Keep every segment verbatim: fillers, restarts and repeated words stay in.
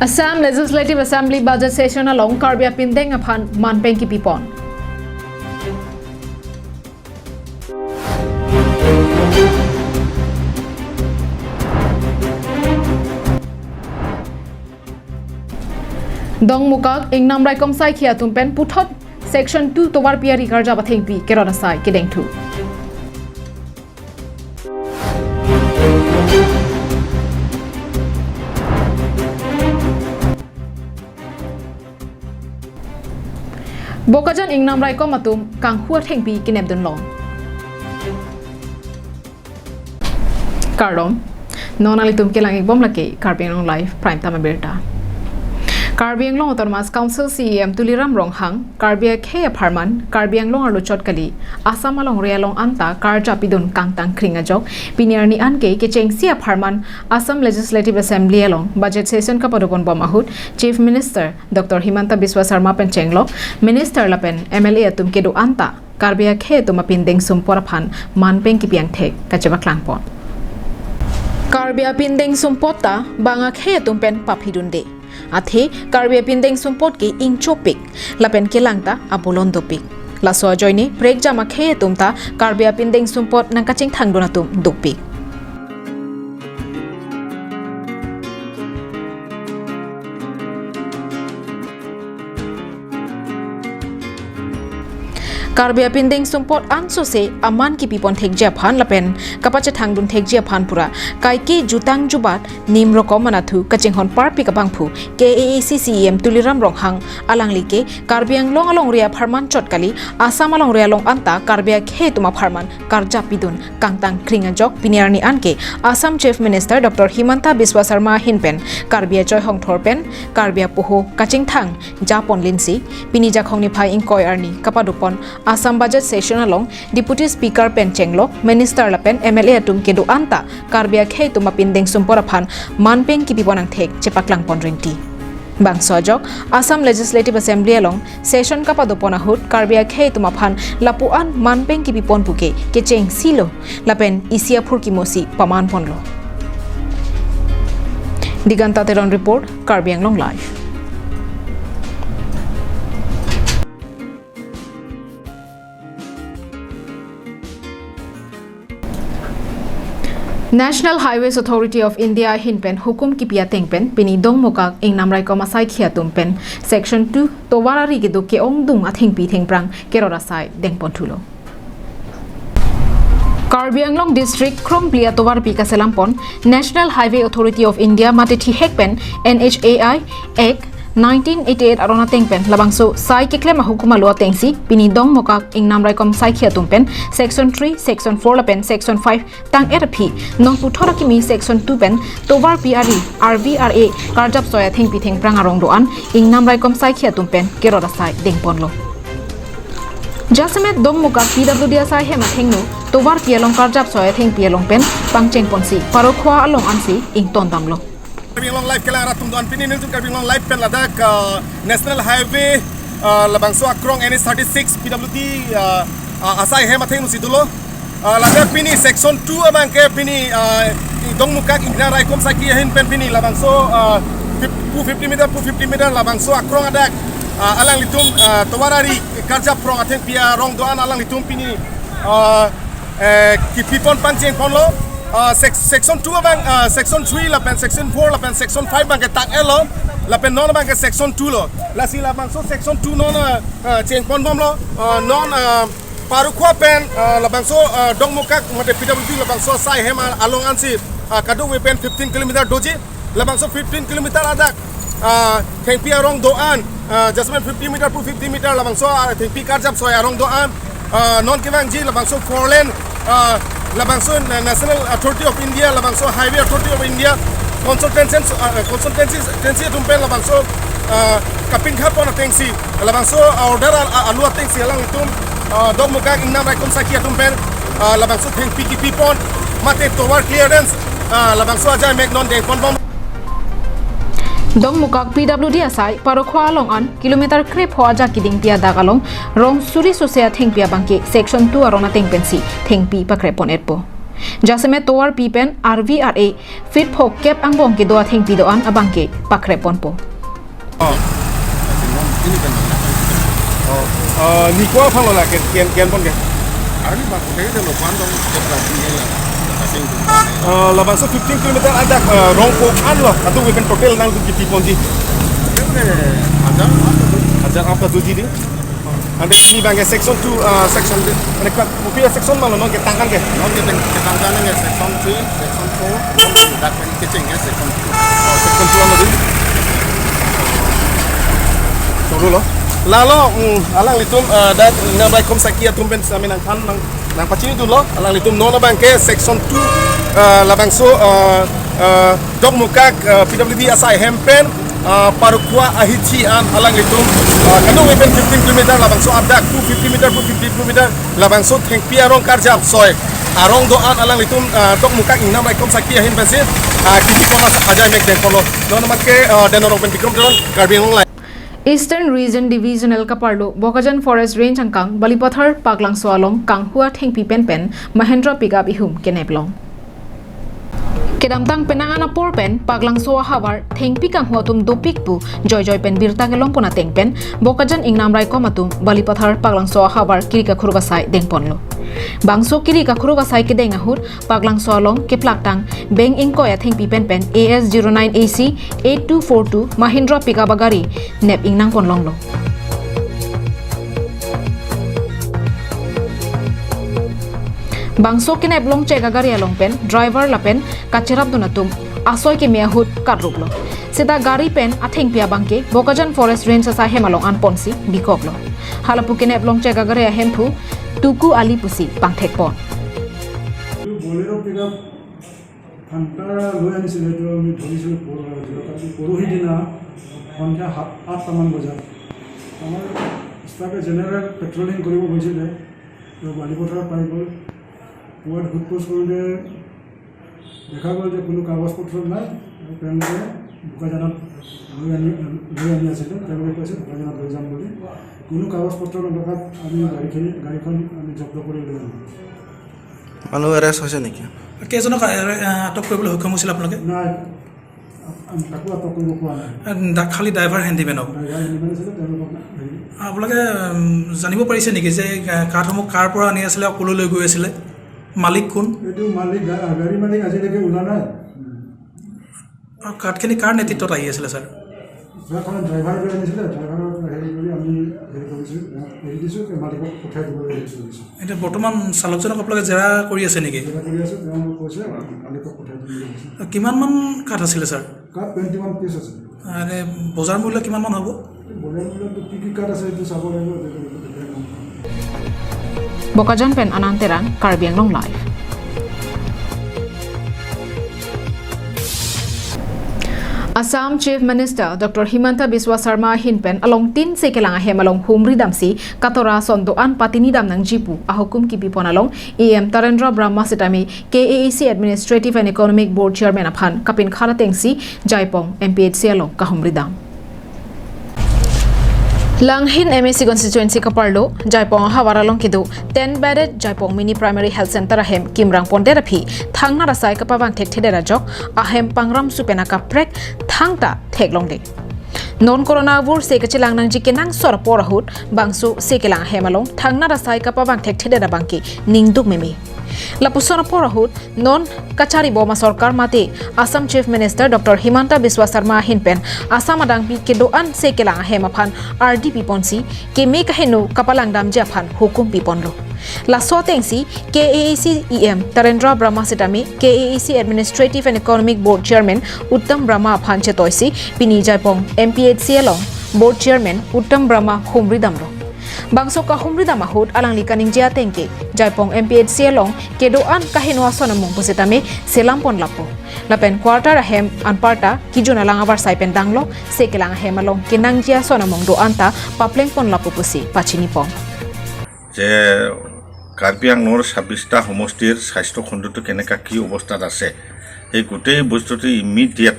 Assam Legislative Assembly budget session along Karbi apindeng aphan manpeng kipipon. Dongmukak Ingnam Raikom Saikhi atum pen puthot Section two tovar pi ari karjap athengpi kerot asai kedengthu. Bokajan Ingnam Raikom atum kanghu athengpi kenepdunlong. Kardom. Non nanglitum kelang-ikbom lake Karbi Anglong Live Prime Time Abirta. Karbi Anglong Autonomous Council C E M Tuliram Ronghang, Karbi akhei apharman, Karbi Anglong arlo chot kali, Assam alongri along anta karjap pidun kangtang kring ajok, pini arni anke kechengsi apharman, Assam Legislative Assembly along budget session kapadoponbom ahut, Chief Minister Doctor Himanta Biswa Sarma pen chenglok, Minister lapen M L A atum kedo anta, Karbi akhei atum apindeng sumpot aphan manpeng kipi angthek kachepaklangpon. Karbi apindeng sumpot ta bang akhei atum pen paphidunde. Athe Karbi apindeng sumpot ke ingchopik, lapen kelang ta abolon dopik. Laso ajoine prekjam akhei atum ta Karbi apindeng sumpot nangkachingthangdun atum dopik. Karbi apindeng sumpot ansose aman kipipon thekji aphan lapen kapachethangdun thekji aphan pura kaike jutang jubat nim rokom anathu kachinghon parpik abangphu K A A C C E M Tuliram Ronghang alangli ke Karbi Anglong alongri apharman chot kali Assam alongri along anta Karbi akhei atum apharman karjap pidun kangtang kring ajok pini arni anke Assam Chief Minister Doctor Himanta Biswa Sarma ahin pen Karbi achoi hongthor pen Karbi apoho kachingthang japon linsi pini Jakhong niphai ingkoi arni kapadopon Assam budget session along Deputy Speaker pen chenglok Minister lapen M L A atum kedo anta Karbi akhei atum apindeng sumpot aphan manpeng kipipon angthek chepaklangpon rinti. Bangso ajok Assam Legislative Assembly along session kapadopon ahut Karbi akhei atum aphan lapu-an manpeng kipipon puke kechengsi lo lapen isi aphurkimo si pamanponlo. Diganta Teron report, Karbi Anglong Live. National Highways Authority of India ahin pen hukum kipi ateng pen pini Dongmukak Ingnam Raikom asaikhi atum pen Section two tovar ari kedo ke-ongdung athengpi thengphrang kerot asai dengponthulo. Karbi Anglong District Khrongpli atovar pi kaselampon National Highway Authority of India mate thihek pen N H A I Act nineteen eighty-eight aron ateng pen labangso sai keklem ahukum alo atengsi pini Dongmukak Ingnam Raikom saikhi atum pen Section three, Section four lapen Section five tang-et aphi non puthot akimi Section two pen tovar pi ari R V R A karjap soi athengpi thengphrang arong do-an Ingnam Raikom saikhi atum pen kerot asai dengponlo. Jasemet Dongmukak P W D asai hem athengno tovar pi along karjap soi athengpi along pen pangchengponsi Parokhua along ansi ingtondamlo. Karbi Anglong Live kelang rat atum do-an pini nelitum Karbi Anglong Live pen ladak, ah, National Highway, ah, labangso akrong N H thirty-six P W D, ah, ah, asai hem athengno si dolo. Ah, ladak pini Section two abangke pini, ah, Dongmukak Ingnam Raikom saikhi ahin pen pini labangso, ah, fif-, two fifty meter, two fifty meter labangso akrong adak, ah, alanglitum, ah, tovar ari karjap phrong athengpi arong do-an alanglitum pini, ah, eh, kipipon pangchengponlo, ah, sec-, Section two abang, ah, Section three lapen Section four lapen Section five abangke tang-etlo, lapen non abangke Section two lo. Lasi labangso Section two non, ah, ah, chengponbomlo, ah, non, ah, Parokhua pen, ah, labangso, ah, Dongmukak mate P W D labangso asai hem a-, along ansi, ah, kadokave pen fifteen kilometer doji, labangso fifteen kilometer adak, ah, thengpi arong do-an, ah, jasemet fifty meter pu fifty meter labangso, ah, thengpi karjap soi arong do-an, ah, non kevangji labangso four lane, ah, labangso Na-, National Authority of India, labangso Highway Authority of India, consultancy, ah, consultancy, consultancy atum pen labangso, ah, kapinkhapon atengsi, labangso, ah, order al-, ah, alo atengsi alanglitum, ah, Dongmukak Ingnam Raikom saikhi atum pen, ah, labangso thengpi kipipon, mate tovar clearance, ah, labangso ajaimek non dengponbom. Dongmukak P W D asai Parokhua along an kilometer krepho ajak kedingpi adak along rong suri sose athengpi abangke Section two aron ateng pensi thengpi pakrepon-etpo. Jasemet tovar pi pen arvi ar-e feet phokep angbong kedo athengpi do-an abangke pakrep ponpo. Oh. Oh, uh, niko aphan lo la ken ken ken pon ke. Arni ba ko dei lo pan dong ke la tinggi la. Tapi Uh, labangso fifteen kilometer adak, uh, Rongpo an lo, atu wepen total nangtum kipi ponji. Oke, oke. Hajar apa tuh? Hajar apa tuh jadi? Ante pini abangke section two, uh, section, ane ka, kopi section ma lo, non ketang an ke? Non ketang, ketang an ke section three, section four, non dak pen kecheng ke section two. Oh, section two ano di? Choro lo. Lalo, mm, alanglitum, uh, dak ingnam raikom saki atum pen sami nangthan nang, nangpachini dun lo, alanglitum non abangke section two, uh, labangso, uh, uh, Dokmoka, uh, P W D asai hem pen, uh, Parokua ahithi an alanglitum, uh, kanu wepen fifteen kilometer labangso adak two fifty meter, two fifty kilometer labangso thengpi arong karjap soi. Arong do-an alanglitum, uh, Dokmoka ingnam raikom saki ahin pensi, uh, kipi kono sa ajai mek dengkolo. Non abangke, uh, Denorong pen Bikram Teron, Karbi Anglong Live. Eastern Region Divisional kaparlo Bokajan Forest Range angkang Balipathar Paklangso along kanghu athengpi pen pen Mahindra pickup ihum kenep long. Kedamtang penang an apor pen Paklangso ahavar thengpi kanghu atum dopik pu joijoi pen birta kelong pon ateng pen Bokajan ingnam raikom atum Balipathar Paklangso ahavar kiri kakhuruk asai dengponlo. Bangso kiri kakhuruk asai kedeng ahut Paklangso along keplaktang beng ingkoi athengpi pen pen A S zero nine A C eight two four two Mahindra pickup agari nep ingnang ponlonglo. Bangso kenep longchek agari along pen driver lapen kacherap dun atum asoi keme ahut katruklo. Seta gari pen athengpi abangke Bokajan Forest Range asai hem along an ponsi bikoklo. Halapu kenep longchek agari ahemphu Tuku Ali pusi pangthek pon. এইটো বলেৰ' pickup Fanta লৈ আনিছিলে, এইটো আমি ধৰিছিলোঁ পৰ-, যোৱা কালি, পৰহি দিনা সন্ধিয়া সাত, আঠটামান বজাত। আমাৰ ষ্টাফে জেনেৰেল পেট্ৰলিং কৰিব গৈছিলে, তেওঁ বালিপথাৰত পাই গ'ল। পোৱাত সোধ পোছ কৰোঁতে দেখা গ'ল যে কোনো কাগজ পত্ৰ নাই, আৰু তেওঁলোকে বোকাজানত লৈ আনি, লৈ আনি আছিলে, তেওঁলোকে কৈছে বোকাজানত লৈ যাম বুলি। কোনো কাগজ পত্ৰ নথকাত আমি গাড়ীখিনি, গাড়ীখন আমি জব্দ কৰি লৈ আনিলোঁ। মানুহ এৰেষ্ট হৈছে নেকি? কেইজনক, এ, এ, আটক কৰিবলৈ সক্ষম হৈছিল আপোনালোকে? নাই, আ-, আমি কাকো আটক কৰিব পৰা নাই। এ, ডা-, খালি ড্ৰাইভাৰ হেণ্ডিমেনক? ড্ৰাইভাৰ হেণ্ডিমেন আছিলে, তেওঁলোকক হেৰি আপোনালোকে, উম, জানিব পাৰিছে নেকি যে, এ, কাঠসমূহ কাৰ পৰা আনি আছিলে আৰু ক'লৈ লৈ গৈ আছিলে? মালিক কোন? এইটো মালিক, গা-, গাড়ী মালিক আজিলৈকে ওলা নাই। আৰু কাঠখিনি কাৰ নেতৃত্বত আহি আছিলে, ছাৰ? ট্ৰাকখনৰ ড্ৰাইভাৰটোৱে আনিছিলে, ড্ৰাইভাৰক হেৰি কৰি আমি হেৰি কৰিছোঁ, এৰি দিছোঁ, মালিকক পঠাই দিবলৈ হেৰি কৰিছোঁ। এতিয়া বৰ্তমান চালকজনক আপোনালোকে জেৰা কৰি আছে নেকি? জেৰা কৰি আছোঁ, তেওঁ কৈছে মালিকক পঠাই দিম বুলি কৈছে। কিমানমান কাঠ আছিলে, ছাৰ? কাঠ টুৱেণ্টি ওৱান পিচ আছে। আৰে, বজাৰ মূল্য কিমানমান হ'ব? বজাৰ মূল্যটো কি কি কাঠ আছে, এইটো চাব লাগিব, এইটো, এইটো, এইটো, এইটো। Bokajan pen Anand Terang, Karbi Anglong Live. Assam Chief Minister Doctor Himanta Biswa Sarma ahin pen along tin sekelang ahem along humri damsi katora ason do-an patini dam nangji pu ahukum kipi pon along E M Tarendra Brahma setame K A A C Administrative and Economic Board Chairman aphan kapinkhat atengsi Jaipong M P H C along kahumri dam. Langhin M A C constituency kaparlo Jaipong ahavar along kedo ten bedded Jaipong Mini Primary Health Center ahem kimrang pondet aphi thangnat asai kapavang thekthedet ajok ahem pangram su pen akaprek thangta theklongde. Non corona avur se kachelang nangji kenangsot apor ahut bangso sekelang ahem along thangnat asai kapavang thekthedet abangke ningduk meme. Lapuson apor ahut non kachari bom asorkar mate Assam Chief Minister Doctor Himanta Biswa Sarma ahin pen Assam adangpi kedo-an sekelang ahem aphan ardi piponsi keme kaheno kapalang damji aphan hukum piponlo. Laso atengsi K A A C E M Tarendra Brahma setame K A A C Administrative and Economic Board Chairman Uttam Brahma aphan chetoisi pini Jaipong M P H C along Board Chairman Uttam Brahma humri damlo. Bangso kahumri dam ahut alangli kaningje atengke Jaipong M P H C along kedo-an kaheno ason amung pusitame selam pon lapu. Lapen quarter ahem anparta kijun alang avarsai pen danglo sekelang ahem along kenangji ason amung do-an ta papleng pon lapu pusi pachini pon. যে কাৰ্বি আংলঙৰ ছাব্বিছটা সমষ্টিৰ স্বাস্থ্য খণ্ডটো কেনেকা কি অৱস্থাত আছে, সেই গোটেই বস্তুটো ইমিডিয়েট,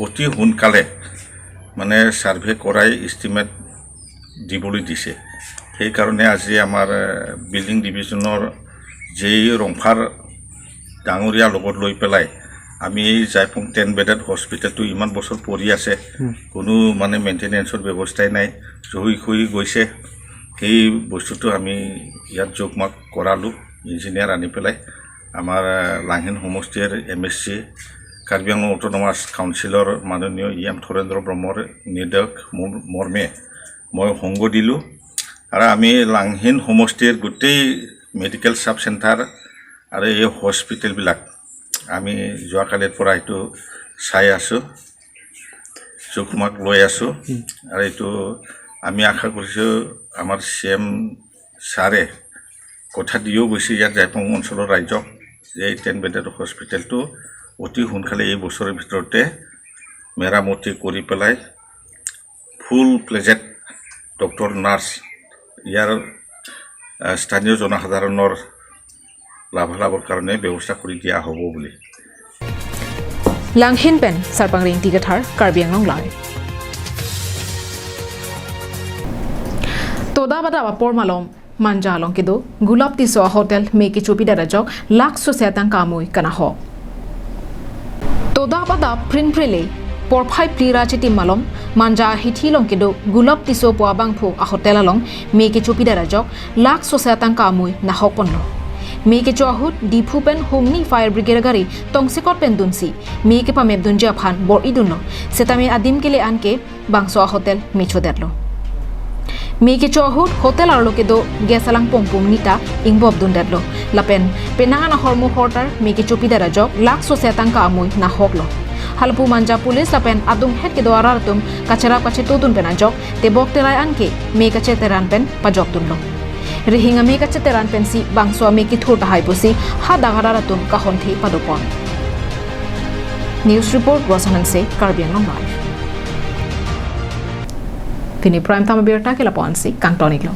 অতি সোনকালে মানে ছাৰ্ভে কৰাই এষ্টিমেট দিবলৈ দিছে। সেইকাৰণে আজি আমাৰ, এ, বিল্ডিং ডিভিজনৰ জে ই ৰংফাৰ ডাঙৰীয়া লগত লৈ পেলাই আমি এই জাইপং টেন বেডেড হস্পিটেলটো ইমান বছৰ পৰি আছে, কোনো মানে মেইনটেনেন্সৰ ব্যৱস্থাই নাই, জহি খহি গৈছে। সেই বস্তুটো আমি ইয়াত জোখমাখ কৰালোঁ, ইঞ্জিনিয়াৰ আনি পেলাই। আমাৰ, আহ, লাংহিন সমষ্টিৰ এম এছ চি, কাৰ্বি আংলং অট'নমাছ কাউন্সিলৰ মাননীয় ই এম থৰেন্দ্ৰ ব্ৰহ্মৰ নিৰ্দেশ ম-, মৰ্মে মই সংগ দিলোঁ। আৰু আমি লাংহিন সমষ্টিৰ গোটেই মেডিকেল ছাব চেণ্টাৰ আৰু এই হস্পিটেলবিলাক আমি যোৱাকালিৰ পৰা এইটো চাই আছোঁ, জোখমাখ লৈ আছোঁ। আৰু এইটো আমি আশা কৰিছোঁ আমাৰ চি এম ছাৰে কথা দিও গৈছে ইয়াত জাইপং অঞ্চলৰ ৰাইজক যে এই টেন বেডেড হস্পিটেলটো অতি সোনকালে এই বছৰৰ ভিতৰতে মেৰামতি কৰি পেলাই ফুল প্লেজেড ডক্টৰ নাৰ্ছ ইয়াৰ, আহ, স্থানীয় জনসাধাৰণৰ লাভালাভৰ কাৰণে ব্যৱস্থা কৰি দিয়া হ'ব বুলি। Langhin pen Sarpang Ringti Kathar, Karbi Anglong Live. Toda bada apor malom Manja along kedo Gulap Tisso ahotel me kechopidet ajok lakh sose atangka amui kanahok. Toda bada prin prile porphai phli ra chitim malom Manja ahithi along kedo Gulap Tisso pu abangphu ahotel along me kechopidet ajok lakh sose atangka amui nahok ponlo. Me kecho ahut Diphu pen Humni Fire Brigade gari tongsekot pen dunsi me kepamep dunji aphan bor-i dunlo. Setame adim kele anke bangso ahotel me chodetlo. Me kecho ahut hotel arlo kedo gas alang pongpung nita ingbop dundetlo. Lapen penang an ahormu hortar me kechopidet ajok lakh sose atangka amui nahoklo. Halapu Manja police lapen adunghet kedo arat atum kacherap kachetodun pen ajok tebok terai anke me kacheteran pen pajok dunlo. Rihing ame kacheteran pensi bangso ame kethur tahai pusi hadak arat atum kahonthe padopon. News report, Rosan Hanse, Karbi Anglong Live. Pini prime time abirta ke lapu-an si kangton-iklo.